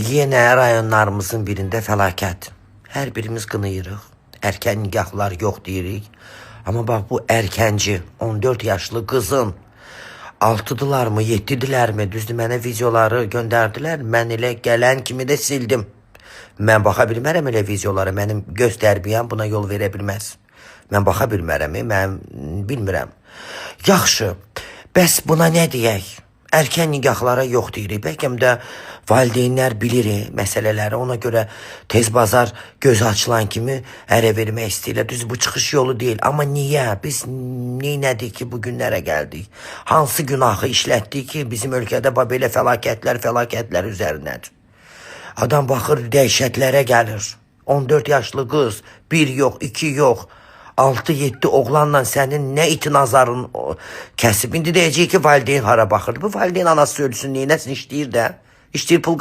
Yenə rayonlarımızın birində fəlakət. Hər birimiz qınayırıq. Erkən nikahlar yox deyirik. Amma bax bu erkənci 14 yaşlı qızın 6-dılarmı, 7-dilərmi? Düzdür, mənə videoları göndərdilər. Mən elə gələn kimi də sildim. Mən baxa bilmərəm elə videolara. Mənim göz tərbiyəm buna yol verə bilməz. Mən baxa bilmərəm, mən bilmirəm. Yaxşı. Bəs buna nə deyək? Erkən nikahlara yox deyirik. Bəlkə də valideynlər bilir məsələləri. Ona görə tez bazar göz açılan kimi ərə vermək istəyirlər. Düz bu çıxış yolu deyil. Amma niyə? Biz neynədik ki, bu günlərə gəldik? Hansı günahı işlətdik ki, bizim ölkədə bax belə fəlakətlər, fəlakətlər üzərinədir? Adam baxır dəhşətlərə gəlir. 14 yaşlı qız, bir yox, iki yox, 6-7 oğlanla sənin nə itin azarın kəsib. İndi deyəcək ki, valideyn hara baxırdı? Bu valideyn anası ölsün, neynəsin, işləyir də. İşləyir, pul